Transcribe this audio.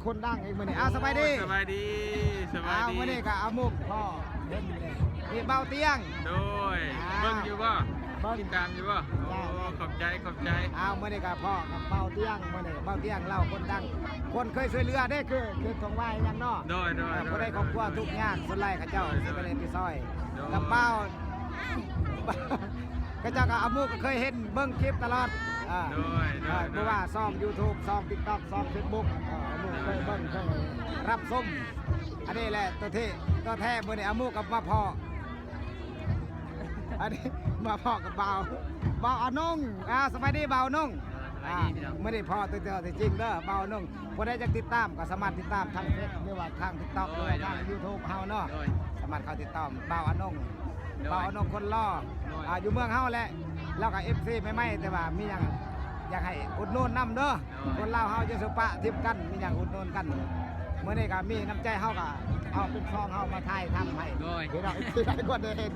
ຄົນດັງອີກມື້ນີ້. ອ້າວ ສະບາຍດີ. ໂອ້ ສະບາຍດີ ສະບາຍດີ. ອ້າວ ມື້ນີ້ກໍອາມຸກພໍ້ເຫັນນີ້ ເບົາຕຽງ. ໂດຍ. ອ່າ ເບິ່ງຢູ່ບໍ່? ເບິ່ງ ຕິດຕາມຢູ່ບໍ່? ເຈົ້າ ໂອ້ ເຈົ້າ ຂອບໃຈ ຂອບໃຈ. ອ້າວ ມື້ນີ້ກໍພໍ້ກັບເບົາຕຽງ. ມື້ນີ້ເບົາຕຽງລາວຄົນດັງ ຄົນເຄີຍຊ່ວຍເຫຼືອເດ້ ຄື ຄືທອງຫວາຍຫຍັງເນາະ. ໂດຍ ໂດຍ ເອີ ໂດຍ ຜູ້ໃດຄອບຄົວທຸກຍາກ ສ່ວນຫຼາຍເຂົາເຈົ້າ ໂດຍ ຊິໄປເຮັດທີ່ຊ່ອຍ ໂດຍ ກັບເບົາ ເຂົາເຈົ້າກໍ ອາມຸກກໍເຄີຍເຫັນເບິ່ງຄລິບຕະຫຼອດ. ອ່າ ໂດຍ ໂດຍ ອ່າ ໂດຍ ບໍ່ວ່າຊ່ອງຢູທູບ ຊ່ອງຕິກຕັອກ ຊ່ອງເຟສບຸກ ເອີ ອາມຸກເຄີຍເບິ່ງ ເຄີຍຮັບຊົມ. ອັນນີ້ແຫຼະຕົວເທ ຕົວແທ້. ມື້ນີ້ອາມຸກກໍມາພໍ້ ອັນນີ້ມາພໍ້ກັບບ່າວ ບ່າວອານົງ. ອ່າ ສະບາຍດີບ່າວອານົງ. ສະບາຍດີພີ່ນ້ອງ. ອ່າ ມື້ນີ້ພໍ້ຕົວ ຕົວຈິງເດີ ບ່າວອານົງ. ຜູ້ໃດຢາກຕິດຕາມກໍສາມາດຕິດຕາມທາງເຟສ ຫຼືວ່າທາງຕິກຕັອກ ໂດຍ ຫຼືວ່າທາງ ໂດຍ ຢູທູບເຮົາເນາະ. ໂດຍ. ສາມາດເຂົ້າຕິດຕາມບ່າວອານົງ. ໂດຍ. ບ່າວອານົງຄົນຫຼໍ່. ໂດຍ. ອ່າ ຢູ່ເມືອງເຮົາແຫຼະ ລາວກໍເອັຟຊີໃໝ່ໆ ແຕ່ວ່າມີຫຍັງຢາກໃຫ້ອຸດໜູນນຳເດີ. ໂດຍ. ຄົນລາວເຮົາຢ່າສູ່ປະຖິ້ມກັນ ມີຫຍັງອຸດໜູນກັນ. ມື້ນີ້ກໍມີນ້ຳໃຈ ເຮົາກໍເອົາເປັນຊ່ອງເຮົາມາຖ່າຍທຳໃຫ້ ໂດຍ ພີ່ນ້ອງເອັຟຊີຫຼາຍຄົນໄດ້ເຫັນ.